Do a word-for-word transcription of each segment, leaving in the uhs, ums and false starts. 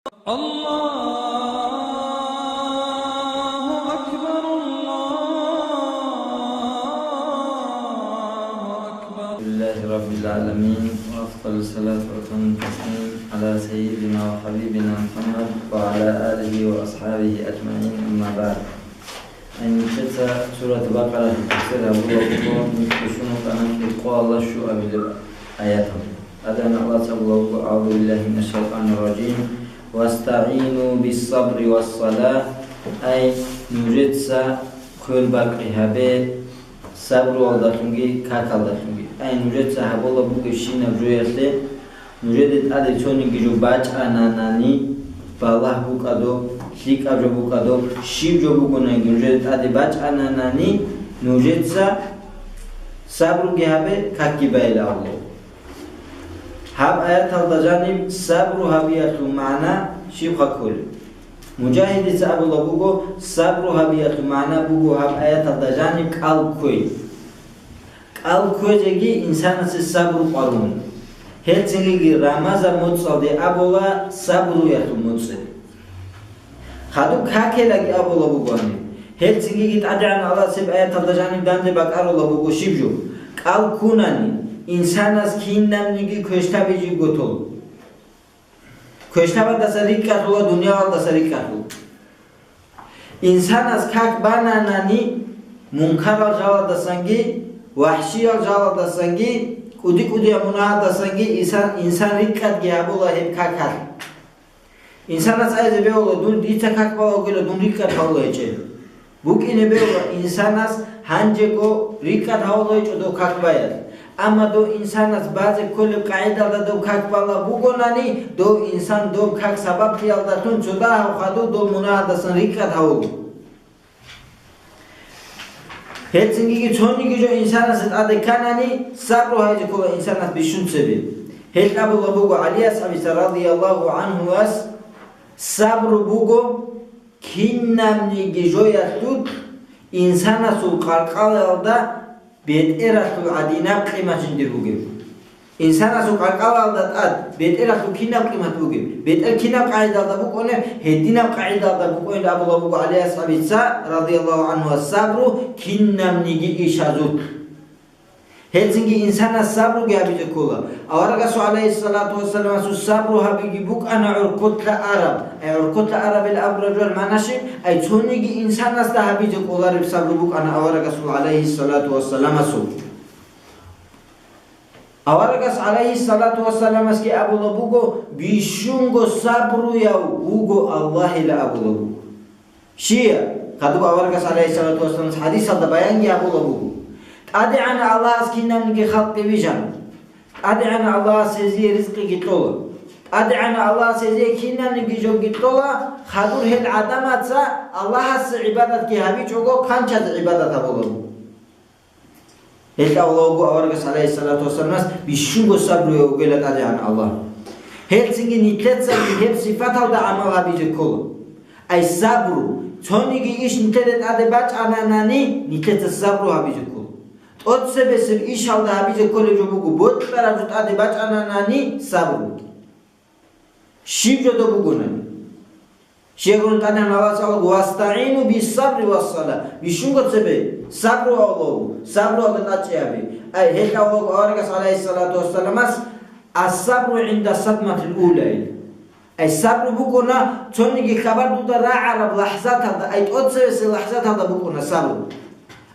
الله أكبر، الله أكبر. الحمد لله رب العالمين، وأفضل الصلاة وأتم التسليم على سيدنا وحبيبنا محمد وعلى آله وأصحابه أجمعين، أما بعد. Гьанже нилъеца Сурат Бакъараялъул тафсир гьабулеб буго, нилъ бищун вукӀана кӀикъоялда щуабилеб аяталда. ТӀадегӀанав Аллагьас абулеб буго: «أعوذ بالله من الشيطان الرجيم. واستعينوا بالصبر والصلاة». Ай, нужеца квербакъи гьабе сабруялдалъунги какалдалъунги. Ай, нужеца гьабулеб бугебщинаб жоялъе, нужеде тӀаде цониги жо бачӀананани, балагь букӀадаб, лъикӀаб жо букӀадаб, щиб жо бугониги нужеде тӀаде бачӀананани, нужеца сабруги гьабе, какги байила Аллагь. Гьаб аяталда жаниб сабру гьабиялъул магӀна щибха кколеб? Мужагьидица абулеб буго, сабру гьабиялъул магӀна буго гьаб аяталда жаниб кӀал кквей. КӀал кквезеги инсанасе сабру къварун. Гьелцинги Рамазан моцӀалде абула сабруялъул моцӀи. Хадуб какилаги абулеб буго гьаниб. Гьелцинги ТӀадегӀанав Аллагьас гьеб аяталда жаниб данде бакӀарулеб буго щиб жо? КӀал ккунани, инсанас кинабниги квешлъаби жибго тол. Квешлъабаздаса рикӀкӀалъула, дуниялалдаса рикӀкӀалъула. Инсанас как бананани, мункарал жалаздасанги, вахӀшиял жалаздасанги, кӀуди-кӀудиял мунагьалдасанги инсан, инсан рикӀкӀадги гьабула гьеб какалъ. Инсанас айзе бегьула, дун дица как балагьугила, дун рикӀкӀад гьавула гьечӀеб. БукӀине бегьула, инсанас гьанжего рикӀкӀад гьавула гьечӀо дов как баян. Амма дов инсанас базе кколеб къагӀидалда дов как балеб бугонани, дов инсан доб как сабаблъиялдалъун цо дагьаб хадув дов мунагьалдасан рикӀкӀад гьавула. Гьелцинги цониги жо инсанасе тӀаде кканани, сабру гьайзе ккола инсанас бищун цебе. Гьел абулеб буго ГӀали асхӀабица радияллагьу гӀанхуяс, сабру буго кинабниги жоялъул инсанасул къаркъалаялда бетӀералъул гӀадинаб къимат жиндир бугеб. Инсанасул къаркъалаялда тӀад бетӀералъул кинаб къимат бугеб, бетӀер кинаб къагӀидалда букӀунеб, гьединаб къагӀидалда букӀунеб абулеб буго ГӀали асхӀабица, радияллагьу гӀанху, ас-сабру кинабниги ишазул. Гьелцинги инсанас сабруги гьабизе ккола. Аварагасул, гӀалайгьиссалату вассаламасул, сабру гьабиги букӀана гӀуркъулъа араб. Ай гӀуркъулъа арабил абураб жоялъул магӀна щиб? Ай цониги инсанасда гьабизе кӀолареб сабру букӀана аварагасул, гӀалайгьиссалату вассаламасул. Аварагас, гӀалайгьиссалату вассаламасги, абулеб буго, бищунго сабруяв вуго Аллагьила абулеб буго. Щияр? Хадуб аварагас, гӀалайгьиссалату вассаламас, хӀадисалда баянги гьабулеб буго. ТӀадегӀанав Аллагьас кинабниги халкъги вижана. ТӀадегӀанав Аллагьас гьезие ризкъиги кьола. ТӀадегӀанав Аллагьас гьезие кинабниги жоги кьола, хадур гьел гӀадамаца Аллагьасе гӀибадатги гьабичӀого, хъанчазе гӀибадат гьабулеб буго. Гьелъ абулеб буго аварагас, гӀалайгьиссалату вассаламас, бищунго сабруяв вугила ТӀадегӀанав Аллагь. Гьелцинги нилъецаги гьеб сипаталда гӀамал гьабизе ккола. Ай сабру, цониги иш нилъеде тӀаде бачӀананани, нилъеца сабру гьабизе ккола. ТӀоцебесеб ишалда гьабизе кколеб жо буго, бокьараб жо тӀаде бачӀананани сабру. Щиб жо доб бугони? Щайгурелъул ТӀадегӀанав Аллагьас абула: «ВастагӀину бис-сабри ва-с-сала». Бищунго цебе сабру авлаву, сабруялда тӀадчӀей гьабе. Ай, гьелъ абулеб буго аварагас, гӀалайгьиссалату вассаламас: «Ас-сабру гӀинда садматил ула». Ай, сабру букӀуна цониги хабар дуда рагӀараб лахӀзаталда, ай, тӀоцевесеб лахӀзаталда букӀуна сабру.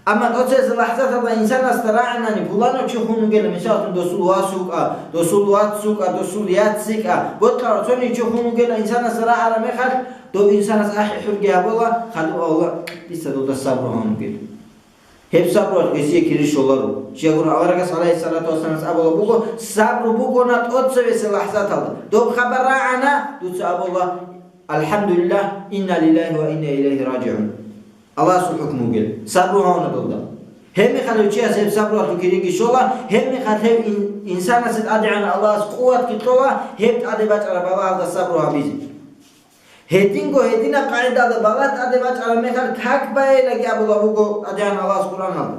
Амма тӀоцевесеб лахӀзаталда инсанасда рагӀанани, пуланав чи хун вугила, мисаллъун, досул вас вукӀа, досул вацас вукӀа, досул яцас йикӀа, бокьарав цониги чи хун вугила, инсанасда рагӀараб мехалъ, дов инсанас ахӀи-хӀурги гьабула, хадуб абула: «Дица дуда сабру гьабун бугеб». Гьеб сабруялъ гьесие кири щоларо. Щайгурелъул аварагас, гӀалайгьиссалату вассаламас, абулеб буго: «Сабру букӀуна тӀоцевесеб лахӀзаталда. Доб хабар рагӀана, дуца абула: „АлхӀамдулиллагь, инна лиллагьи ва инна илайгьи ражигӀун“». Аллагьасул хӀукму бугел. Сабру гьавуна дуда. Гьеб мехалъ гьев чияс гьеб сабруялъул кириги щола, гьеб мехалъ гьев ин-, инсанасе ТӀадегӀанав Аллагьас къуватги кьола, гьеб тӀаде бачӀараб балагьалда сабру гьабизе. Гьединго гьединаб къагӀидалда балагь тӀаде бачӀараб мехалъ как байилаги абулеб буго ТӀадегӀанав Аллагьас Къуръаналда.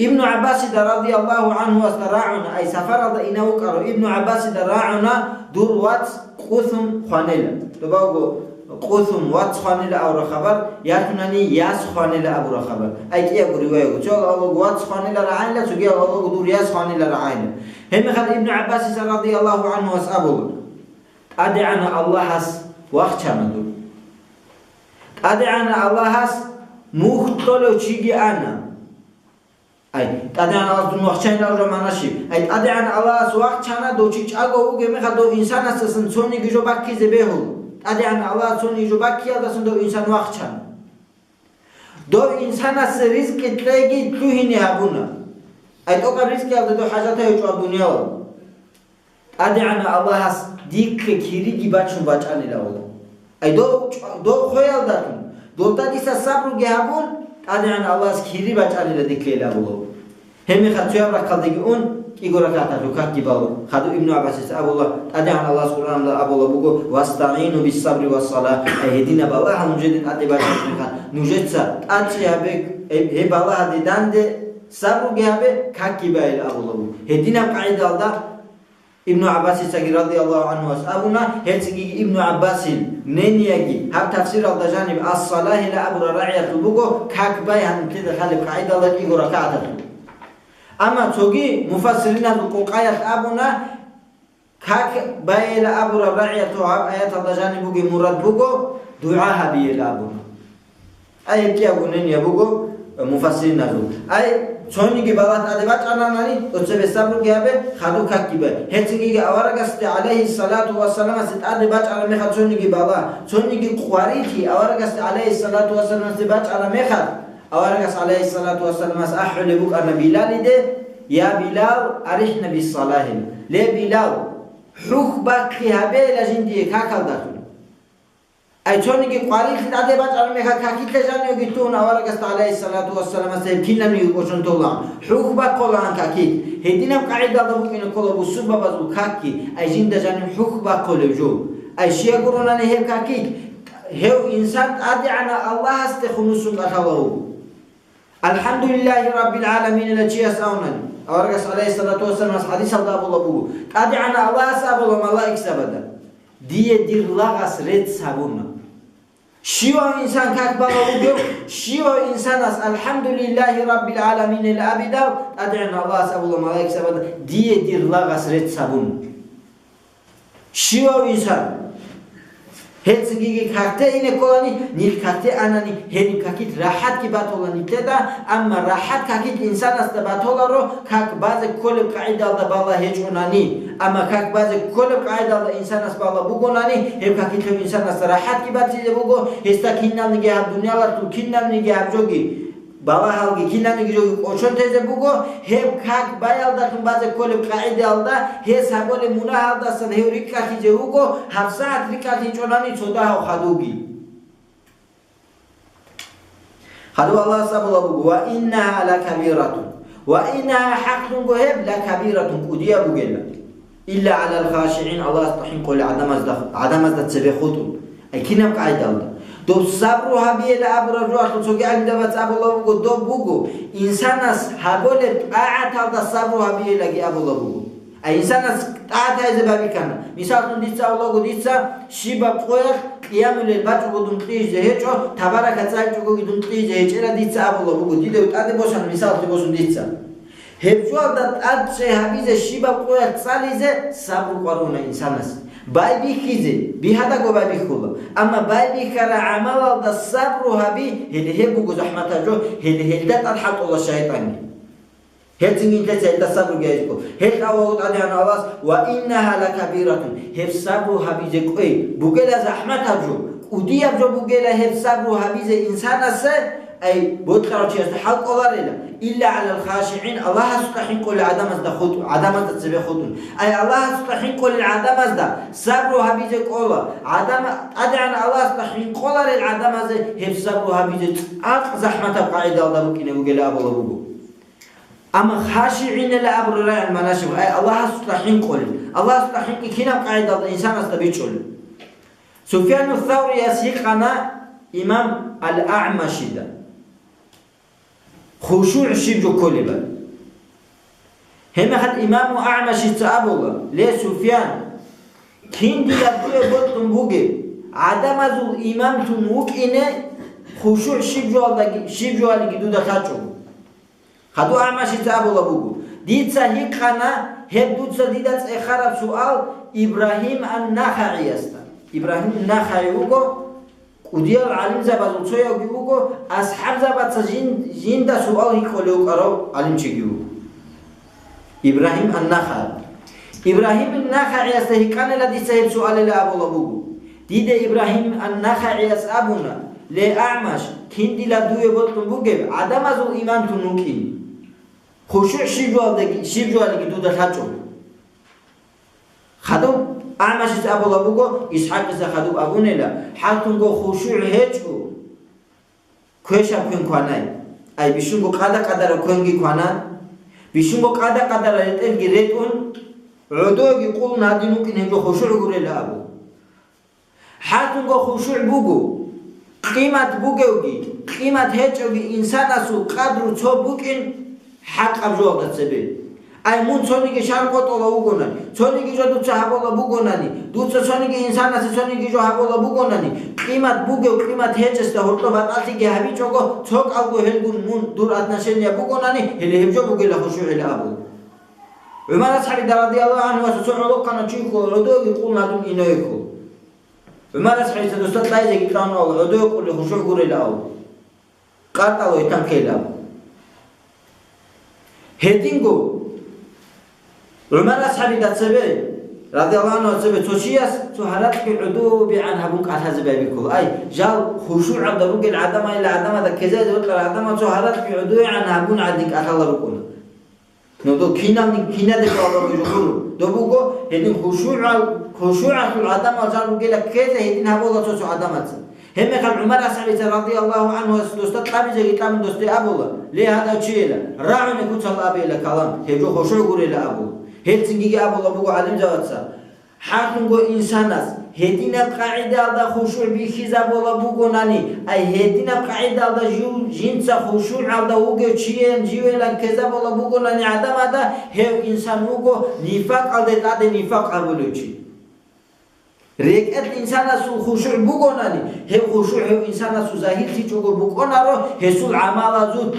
Ибну ГӀаббасида радияллагьу гӀанхуасда рагӀуна, ай сафаралда инав вукӀарав Ибну ГӀаббасида рагӀуна, дур вац къусум хванила. Добавго къусум вац хванила абура хабар, яхунани яс хванила абура хабар. Ай кӀиябго риваягу, цоял авлаго вац хванила рагӀанила, цогиял авлаго дур яс хванила рагӀанила. Гьебмехалда Ибну ГӀаббасица радияллагьу гӀанхуас абула: «ТӀадегӀанав Аллагьас вахчана дур. ТӀадегӀанав Аллагьас мухь кьолев чиги ана». Ай, ТӀадегӀан Аллагьас дун вахчанила абураб магӀна щиб? Ай, ТӀадегӀан Аллагьас вахчана, дов чи чӀаго вугеб мехалъ дов инсанасдасан цониги жо баккизе бегьула. ТӀадегӀан Аллагьас цониги жо баккиялдасан дов инсан вахчана. Дов инсанасе ризкъи кьеги лъугьине гьабуна. Ай, тӀокӀаб ризкъиялда дов хӀажатав гьечӀо абунияла. ТӀадегӀанав Аллагьас дихъе кириги бачун бачӀанила абула. Ай, дов чӀ-, дов хвеялдалъун, довда дица сабруги гьабун, ТӀадегӀанав Аллагьас кири бачӀанила дихъе абула. Гьебмехалъ цояб рахъалдеги ун, кӀиго ракагӀаталъул какги бала. Хадуб Ибну ГӀаббасица абула, ТӀадегӀанав Аллагьас Къуръаналда абулеб буго: «ВастагӀину биссабри вассала», ай, гьединаб балагьал нужеде тӀаде бачӀараб мехалъ, нужеца тӀадчӀей гьабе, гьеб, гьеб балагьалде данде сабруги гьабе, какги байила абулеб буго. Гьединаб къагӀидалда Ибну ГӀаббасицаги радияллагьу гӀанхуас абуна, гьелцинги Ибну ГӀаббасил мнениеги гьаб тафсиралда жаниб ас-салахила абураб рагӀиялъул буго, как бай гьаниб лъеда лъалеб къагӀидалда кӀиго ракагӀаталъул. Амма цоги муфассириназул къокъаялъ абуна, как байила абураб рагӀиялъул гьаб аяталда жаниб бугеб мурад буго, дугӀа гьабейила абуна. Ай, гьеб кӀиябго мнение буго, э, муфассириназул. Ай, цониги балагь тӀаде бачӀанани, цебе сабруги гьабе, хадуб какги бай. Гьелцинги аварагасде, гӀалайгьиссалату вассаламасе, тӀаде бачӀараб мехалъ цониги балагь, цониги къварилъи аварагасде, гӀалайгьиссалату вассаламасе, бачӀараб мехалъ, аварагас, гӀалайгьиссалату вассаламас, ахӀулеб букӀана Билалиде: «Я Билал, арихӀна биссалагьи». Ле, Билал, хӀухь бахъи гьабейила жиндие какалдалъун. Ай, цониги къварилъи тӀаде бачӀараб мехалъ какилъе жанивги лъугьун аварагасда, гӀалайгьиссалату вассаламас, гьеб кинабниги кӀочон толаан, хӀухь бахъулаан какилъ. Гьединаб къагӀидалда букӀина ккола бусурбабазул какги, ай, жинда жанив хӀухь бахъулев жо. Ай, щай гуронани гьеб какилъ, гьев инсан ТӀадегӀанав Аллагьасдехун вуссун кӀалъала вуго. «АлхӀамдулиллагьи раббил гӀаламин», ила чияс абунани, аварагас, гӀалайгьиссалату вассаламас, хӀадисалда абулеб буго, ТӀадегӀанав Аллагьас абула малаикзабада: «Дие дир лагъас рецц гьабуна». Щивав инсан как балев вугев, щивав инсанас «АлхӀамдулиллагьи раббил гӀаламин» ила абидал, ТӀадегӀанав Аллагьас абула малаикзабада: «Дие дир лагъас рецц гьабуна». Щивав инсан. Гьелцинги какде ине кколани, нилъ какде анани, гьениб какилъ рахӀатги батула нилъеда, амма рахӀат какилъ инсанасда батуларо, как базе кколеб къагӀидалда балагь гьечӀонани. Амма как базе кколеб къагӀидалда инсанас балагь бугонани, гьеб какилъ гьев инсанасда рахӀатги батизе буго, гьесда киналниги гьаб дуниялалъул киналниги гьаб жоги балагьалги киналниги жоги кӀочон тезе буго, гьеб как баялдалъун базе кколеб къагӀидаялда, гьес гьабулеб мунагьалдасан гьев рикӀкӀалъизе вуго, гьабсагӀат рикӀкӀалъичӀонани цо дагьав хадуги. Хадуб Аллагьас абулеб буго: «Ва иннагьа лакабиратун». Ва иннагьа, хӀакълъунго, гьеб лакабиратун, кӀудияб бугила. Илла гӀалал хашигӀин, Аллагьасда хӀинкъулел гӀадамазда, гӀадамазда цебе хутӀун. Ай, кинаб къагӀидалда? Доб сабру гьабиела абураб жоялъул цоги гӀалимзабаз абулеб буго, доб буго, инсанас гьабулеб тӀагӀаталда сабру гьабиелаги абулеб буго. Ай, инсанас тӀагӀат гьабизе байбихьана. Мисаллъун, дица абулаго, дица щибаб къоялъ къиямулел бачӀого дун кьижизе гьечӀо, табарака цӀаличӀогоги дун кьижизе гьечӀила дица абулеб буго, дида тӀаде босана, мисаллъи босун дица. Гьеб жоялда тӀадчӀей гьабизе щибаб къоялъ цӀализе сабру къваруна инсанас. Байбихьизе, бигьадаго байбихьула, амма байбихьараб гӀамалалда сабру гьаби, гьеле гьеб буго захӀматаб жо, гьеле гьелда тӀад хӀалтӀула шайтӀанги. Гьелцин нилъеца гьелда сабруги гьабизе ккола. Гьел авалу ТӀадегӀанав Аллагьас: «Ва иннагьа лакабиратун», гьеб сабру гьабизе кӀвей бугела захӀматаб жо, кӀудияб жо бугела гьеб сабру гьабизе инсанасе, ай, бокьарав чиясда хӀал кӀоларела, илла гӀалал хашигӀин, Аллагьасда хӀинкъулел гӀадамазда хутӀун, гӀадамазда цебе хутӀун. Ай, Аллагьасда хӀинкъулел гӀадамазда сабру гьабизе кӀола, гӀадама-, ТӀадегӀанав Аллагьасда хӀинкъуларел гӀадамазе гьеб сабру гьабизе цӀакъ захӀматаб къагӀидалда букӀине бугела абулеб буго. Амма хашигӀинила абураб рагӀи манашиб, ай, Аллагьасда хӀинкъулел. Аллагьасда хӀинкъи кинаб къагӀидалда инсанасда бичӀчӀулеб? Суфьяну Саврияс гьикъана имам Ал-АгӀмашида: «ХушугӀ щиб жо кколебали?» Гьебмехалъ имаму АгӀмашица абула: «Ле, Суфьян, киндила дуе бокьун бугеб, гӀадамазул имамлъун вукӀине хушугӀ щиб жоалдаги, щиб жоалиги дуда лъачӀо». Хадуб АгӀмашица абула буго: «Дица гьикъана гьеб дуца дида цӀехараб суал Ибрагьим ан-НахагӀиясда». Ибрагьим ан-НахагӀи вуго, кӀудиял гӀалимзабазул цоявги вуго, асхӀабзабаца жин-, жинда суал гьикъулев вукӀарав гӀалимчиги вуго. Ибрагьим ан-НахагӀи. Ибрагьим ан-НахагӀиясда гьикъанила дица гьеб суалила абула буго. Дида Ибрагьим ан-НахагӀияс абуна: «Ле, АгӀмаш, киндила дуе бокьун бугеб, гӀадамазул имамлъун вукӀин. ХушугӀ щиб жоалдаги, щиб жоалиги дуда лъачӀо». Хадуб АгӀмашица абула буго, ИсхӀакъица хадуб абунила: «ХӀакълъунго хушугӀ гьечӀо, квешаб квен кванай. Ай, бищунго къада-къадараб квенги кванан, бищунго къада-къадараб ретӀелги ретӀун, гӀодовеги къулун гьадин вукӀин гьеб жо хушугӀ гурела», – абу. ХӀакълъунго хушугӀ буго, къимат бугевги, къимат гьечӀевги инсанасул къадру цо букӀин хӀакъаб жоялда цебе. Ай, мун цониги шар къотӀола вугонани, цониги жо дуца гьабула бугонани, дуца цониги инсанасе цониги жо гьабула бугонани, къимат бугев, къимат гьечӀесда гьоркьоб батӀалъиги гьабичӀого, цо кӀалго гьелгун мун дур отношение бугонани, гьеле гьеб жо бугела хушугӀила абу. ГӀумар асхӀабида радияллагьу гӀанхуясул цо гӀолохъанав чи вукӀула, гӀодовеги къулун гьадин ине вихьула. ГӀумар асхӀабица досда кьазе кьанав, гӀодове къулев хушугӀ гурела абу. КъатӀал вайтан ккела абу. Гьединго ГӀумар асхӀабида цебе, радияллагьу гӀанхуясда цебе, цо чияс цо гьаракьги гӀодовегӀан гьабун кӀалъазе байбихьула. Ай, жал хушугӀалда ругел гӀадамал, гӀадамазда ккезазе бокьарал гӀадамал цо гьаракьги гӀодовегӀан гьабун гӀадин кӀалъала рукӀуна. Ну, дол кинални-, кинаде ккола доб жо гуро. Доб буго, гьедин хушугӀал-, хушугӀалъул гӀадамал жал ругела ккезе гьедин гьабула цо-цо гӀадамаца. Гьебмехалъ ГӀумар асхӀабица радияллагьу гӀанхуяс досда кьабизеги кьабун досде абула: «Ле, гьадав чийила, рагӀуне куцал абейила калам, гьеб жо хушугӀ гурела», – абу. Гьелцинги абула буго гӀалимзабаца: ХӀакълъунго инсанас гьединаб къагӀидаялда хушугӀ бихьизабула бугонани, ай гьединаб къагӀидаялда жив-, жинца хушугӀалда вугев чиян живилан ккезабула бугонани гӀадамазда, гьев инсан вуго нифакъалде тӀаде нифакъ гьабулев чи. РекӀелъ инсанасул хушугӀ бугонани, гьеб хушугӀ гьев инсанасул загьирлъичӀого букӀунаро гьесул гӀамалазул.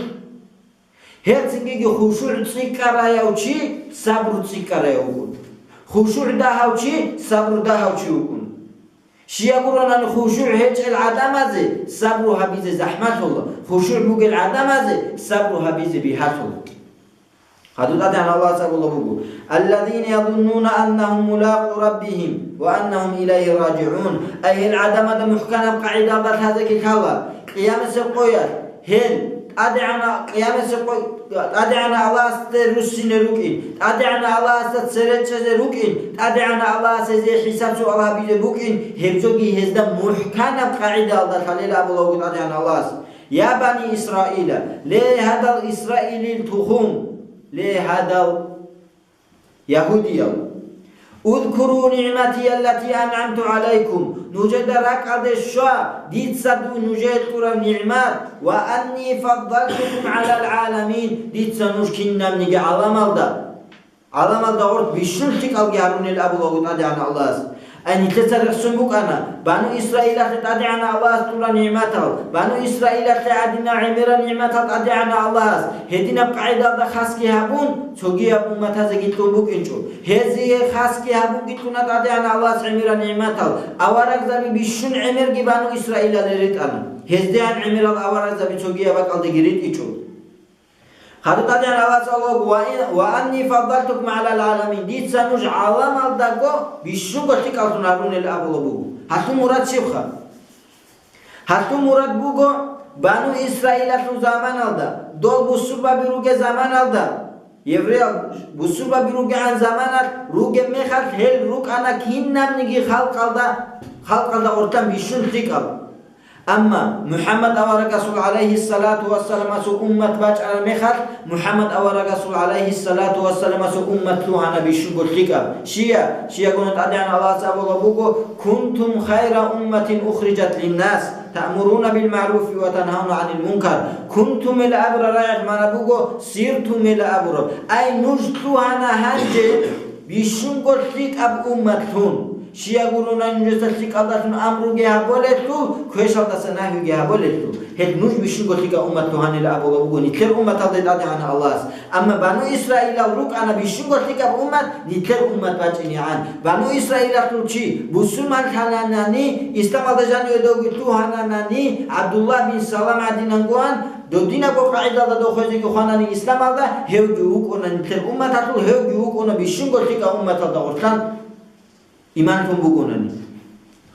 Гьелцинги хушугӀ цӀикӀкӀараяв чи сабру цӀикӀкӀараяв вукӀун. ХушугӀ дагьав чи сабру дагьав чи вукӀун. Щай гуронани хушугӀ гьечӀел гӀадамазе сабру гьабизе захӀмалъула, хушугӀ бугел гӀадамазе сабру гьабизе бигьалъула. Гьадин ТӀадегӀан Аллагьас абулеб буго: «Аллазина язуннуна аннагьум мулакъу раббигьим ва аннагьум илайгьи ражигӀун». Ай, гьел гӀадамазда мухӀканаб къагӀидалда лъазеги лъала, Къиямасеб къоялъ гьел ТӀадегӀан, Къиямасеб къо-, ТӀадегӀан Аллагьасде руссине рукӀин, ТӀадегӀан Аллагьасда цере чӀезе рукӀин, ТӀадегӀан Аллагьас гьезие хӀисаб-суал гьабизе букӀин, гьеб жоги гьезда мухӀканаб къагӀидалда лъалила абулеб буго ТӀадегӀан Аллагьас: «Я бани Исраила, ле, гьадал Исраилил тухум, ле, гьадал ягьудиял. Узкуру нигӀматияллати ан'амту гӀалайкум, нужеда ракӀалде щва дица дун нужее кьураб нигӀмат, ва анни фаддалтукум гӀалал гӀаламин, дица нуж кинабниги гӀаламалда, гӀаламалда гъоркь бищун лъикӀалги гьарунел», – абулеб буго ТӀадегӀан Аллагьас. Ай, нилъеца рехсон букӀана Бану Исраилалъе ТӀадегӀан Аллагьас кьураб нигӀматал, Бану Исраилалъе гьадинаб гӀемерал нигӀматал ТӀадегӀан Аллагьас гьединаб къагӀидалда хасги гьабун, цогияб умматазеги кьун букӀинчӀо. Гьезие хасги гьабунги кьуна ТӀадегӀан Аллагьас гӀемерал нигӀматал, аварагзаби бищун гӀемерги Бану Исраилалде ретӀана. ГьездегӀан гӀемерал аварагзаби цогияб бакӀалдеги ритӀичӀо. Хадуб ТӀадегӀан Аллагьас абулеб буго: «Ва ин-, ва анни фаддалтукум гӀалал гӀаламин», дица нуж гӀаламалдаго бищунго лъикӀаллъун гьарунел абулеб буго. Гьалъул мурад щибха? Гьалъул мурад буго, Бану Исраилалъул заманалда, дол бусурбаби ругел заманалда, еврейал бусурбаби ругегӀан заманалъ ругеб мехалъ, гьел рукӀана кинабниги халкъалда, халкъалда гъоркьан бищун лъикӀал. Амма МухӀаммад аварагасул гӀалайгьиссалату вассаламасул уммат бачӀараб мехалъ, МухӀаммад аварагасул гӀалайгьиссалату вассаламасул уммат лъугьана бищунго лъикӀаб. Щия? Щиягуна ТӀадегӀан Аллагьас абулаб буго: «Кунтум хайра умматин ухриджат линнас, таъмуруна бил магӀруфи ва тангьавна гӀанил мункар». «Кунтум» ил абураб рагӀи магӀна буго, «сиртум» ил абураб. Ай, нуж лъугьана гьанже бищунго лъикӀаб умматлъун. Щиягурунани нужеца лъикӀалдалъун амруги гьаболелъул, квешалдаса нагьиги гьаболелъул. Гьел нуж бищунго лъикӀаб уммат лъугьанила абулаб буго нилъер умматалде ТӀадегӀан Аллагьас. Амма Бану Исраилал рукӀана бищунго лъикӀаб уммат, нилъер уммат бачӀинегӀан. Бану Исраилалъул чи бусурманлъананани, исламалда жаниве довги лъугьананани, ГӀабдуллагь бин Салам гӀадинангуан, додинабго къагӀидалда дохезеги хванани исламалда, гьевги вукӀуна нилъер умматалъул, гьевги вукӀуна бищунго лъикӀаб умматалда гъорлъан. Иман лъун бугонани.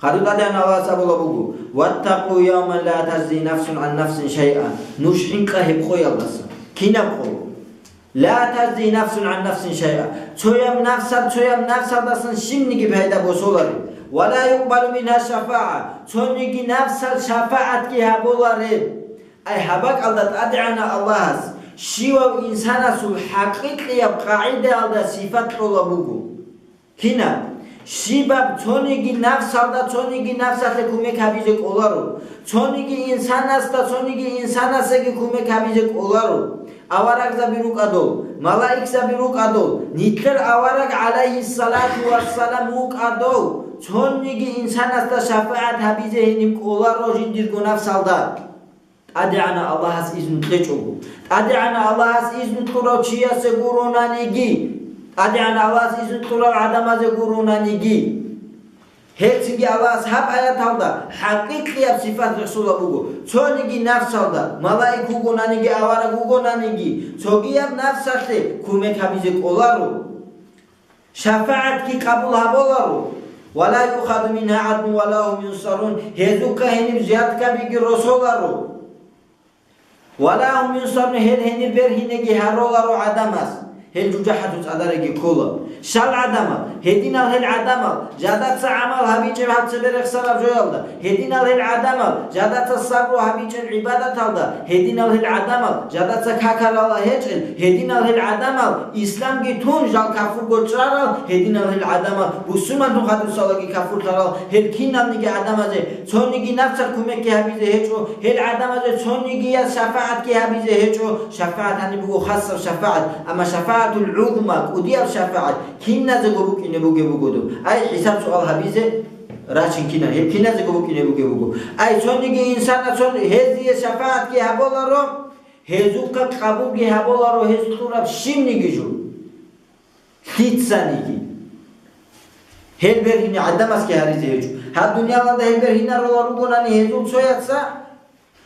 Хадуб ТӀадегӀан Аллагьас абулаб буго: «Ваттакъу явман ла таджзи нафсун гӀан нафсин шайъа». Нуж хӀинкъа гьеб къоялдаса. Кинаб къо? «Ла таджзи нафсун гӀан нафсин шайъа». Цояб нафсал цояб нафсалдасан щибниги пайда босолареб. «Ва ла юкъбалу мингьа шафагӀа». Цониги нафсал шафагӀатги гьаболареб. Ай, гьаб бакӀалда ТӀадегӀанав Аллагьас щивав инсанасул хӀакъикъияб къагӀидаялда сипат кьола буго. Кинаб? Щибаб цониги нафсалда цониги нафсалъе кумек гьабизе кӀоларо, цониги инсанасда цониги инсанасеги кумек гьабизе кӀоларо. Аварагзаби рукӀадул, малаикзаби рукӀадул, нилъер авараг, гӀалайгьиссалату вассалам, вукӀадул, цониги инсанасда шафагӀат гьабизе гьениб кӀоларо жиндирго нафсалда. ТӀадегӀанав Аллагьас изну кьечӀого. ТӀадегӀанав Аллагьас изну кьурав чиясе гуронаниги, ТӀадегӀанав Аллагьас изну кьурал гӀадамазе гуронаниги. Гьелцинги Аллагьас гьаб аяталда хӀакъикъияб сипат рехсулаб буго: цониги нафсалда, малаик вугонаниги, авараг вугонаниги, цогияб нафсалъе кумек гьабизе кӀоларо. ШафагӀатги къабул гьаболаро. «Ва ла юхаду мингьа гӀадлун ва ла гьум юнсарун», гьезухъа гьениб зяткабиги росоларо. «Ва ла гьум юнсарун», гьел гьенир бергьинеги гьароларо гӀадамаз, гьел жужахӀалъул цӀадареги ккола. Щал гӀадамал, гьединал гьел гӀадамал, жадаца гӀамал гьабичӀеб гьаб цебе рехсараб жоялда, гьединал гьел гӀадамал, жадаца сабру гьабичӀеб гӀибадаталда, гьединал гьел гӀадамал, жадаца какарала гьечӀел, гьединал гьел гӀадамал, исламги тун, жал кафурго чӀарал, гьединал гьел гӀадамал, бусурманлъун хадусалаги кафурлъарал, гьел киналниги гӀадамазе цониги нафсалъ кумекги гьабизе гьечӀо, гьел гӀадамазе цонигияс шафагӀатги гьабизе гьечӀо, шафагӀат гьаниб буго хасаб шафагӀат, амма шафагӀатул гӀузма, кӀудияб шафагӀат, киназего букӀине бугеб бугодо. Ай, хӀисаб-суал гьабизе рачин кинан, гьеб киназего букӀине бугеб буго. Ай, цониги инсана цон-, гьезие шафагӀатги гьаболаро, гьезухъа къабулги гьаболаро гьез кьураб щибниги жо. Лъицаниги. Гьел бергьине гӀадамасги гьаризе гьечӀо. Гьаб дуниялалда гьел бергьинарола ругонани гьезул цояца,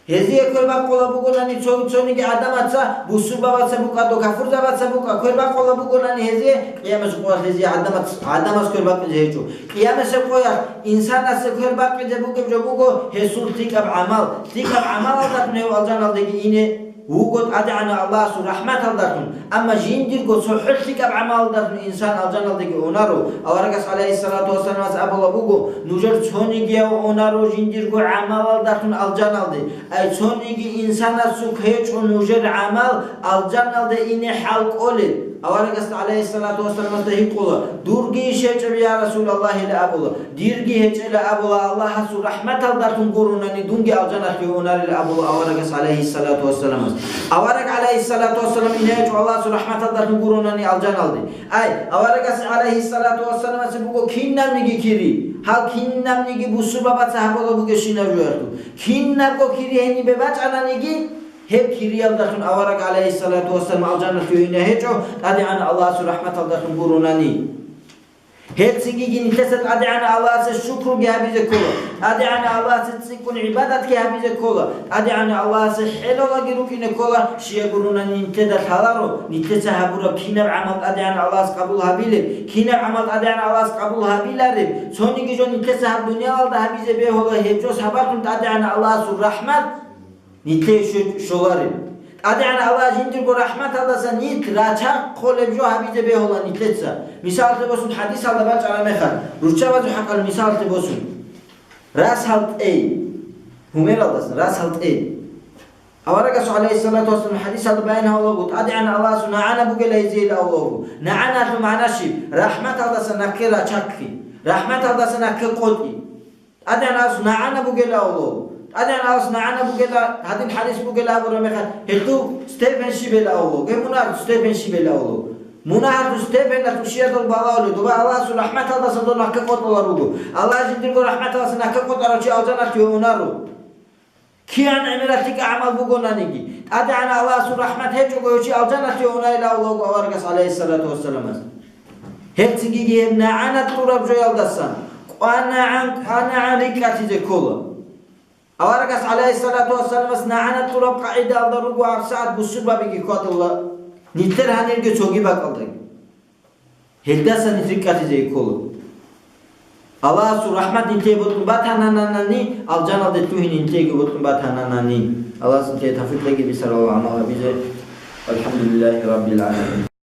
гьезие квербакъула бугонани цо-, цониги гӀадамаца, бусурбабаца букӀадо, кафурзабаца букӀа, квербакъула бугонани гьезие, Къиямасеб къоялъ гьезие гӀадамац-, гӀадамас квербакъизе гьечӀо. Къиямасеб къоялъ инсанасе квербакъизе бугеб жо буго гьесул лъикӀаб гӀамал. ЛъикӀаб гӀамалалдалъун гьев алжаналдеги ине вуго ТӀадегӀанав Аллагьасул рахӀматалдалъун, амма жиндирго цохӀо лъикӀаб гӀамалалдалъун инсан алжаналдеги унаро. Аварагас, гӀалайгьиссалату вассаламас, абулаб буго: «Нужер цонигияв унаро жиндирго гӀамалалдалъун алжаналде». Ай, цониги инсанасухъ гьечӀо нужер гӀамал алжаналде ине хӀал кӀолеб. Аварагасда, гӀалайгьиссалату вассаламасда, гьикъула: «Дурги иш гьечӀеб, я Расулаллагь?» – ила абула. «Дирги гьечӀела», – абула, «Аллагьасул рахӀматалдалъун гуронани дунги алжаналъе унарила», – абула аварагас, гӀалайгьиссалату вассаламас. Авараг, гӀалайгьиссалату вассалам, ине гьечӀо Аллагьасул рахӀматалдалъун гуронани алжаналде. Ай, аварагас, гӀалайгьиссалату вассаламасе буго кинабниги кири, гьал кинабниги бусурбабаца гьабула бугебщинаб жоялъул. Кинабго кири гьенибе бачӀананиги, гьеб кириялдалъун авараг, гӀалайгьиссалату вассалам, алжаналъе ине гьечӀо, ТӀадегӀанав Аллагьасул рахӀматалдалъун гуронани. Гьелцинги нилъеца ТӀадегӀанав Аллагьасе шукруги гьабизе ккола, ТӀадегӀанав Аллагьасе цӀикӀкӀун гӀибадатги гьабизе ккола, ТӀадегӀанав Аллагьасе хӀелалаги рукӀине ккола, щиягурунани нилъеда лъаларо, нилъеца гьабураб кинаб гӀамал ТӀадегӀанав Аллагьас къабул гьабилеб, кинаб гӀамал ТӀадегӀанав Аллагьас къабул гьабилареб, цониги жо нилъеца гьаб дуниялалда гьабизе бегьула, гьеб жо сабаблъун ТӀадегӀанав Аллагьасул рахӀмат нилъее що-, щолареб. ТӀадегӀанав Аллагь жиндирго рахӀматалдаса нилъ рачахъ холеб жо гьабизе бегьула нилъеца. Мисалалъе босун, хӀадисалда бачӀараб мехалъ, руччабазул хӀакъалъ мисалалъе босун. Расал тӀей. Гьумералдасан, расал тӀе. Аварагас, гӀалайгьиссалату вассалам, хӀадисалда баян гьавулаго, ТӀадегӀан Аллагьасул нагӀана бугела гьезие илан абулаго. НагӀаналъул магӀна щиб? РахӀматалдаса нахъе рачахъи, рахӀматалдаса нахъе къотӀи. ТӀадегӀан Аллагьасул нагӀана бугела абулаго. ТӀадегӀан Аллагьасул нагӀана бугела, гьадин хӀадис бугела абураб мехалъ, гьелъул степень щибела абулаго, гьеб мунагьалъул степень щибела абулаго. Мунагьалъул степеналъул щиялъул балагьулев, доба Аллагьасул рахӀматалдаса дов нахъе къотӀулел руго. Аллагь жиндирго рахӀматалдаса нахъе къотӀарав чи алжаналъуве унар руго. КигӀан гӀемерал лъикӀа гӀамал бугонаниги, ТӀадегӀан Аллагьасул рахӀмат гьечӀого гьев чи алжаналъуве унарила абулаго аварагас, гӀалайгьиссалату вассаламас. Гьеб цинги гьеб нагӀана кьураб жоялдасан кӀванагӀан, кӀванагӀан рикӀкӀалъизе ккола. Аварагас, гӀалайгьиссалату вассаламас, нагӀана кьураб къагӀидаялда руго гьабсагӀат бусурбабиги хьвадула, нилъер гьанирги цоги бакӀалдаги. Гьелдаса нилъ рикӀкӀалъизе ккола. Аллагьасул рахӀмат нилъее бокьун батананани, алжаналде лъугьине нилъееги бокьун батананани. Аллагьас нилъее тавфикъ кьеги бисарал гӀамал гьабизе. ВалхӀамдулиллагьи раббил гӀаламин.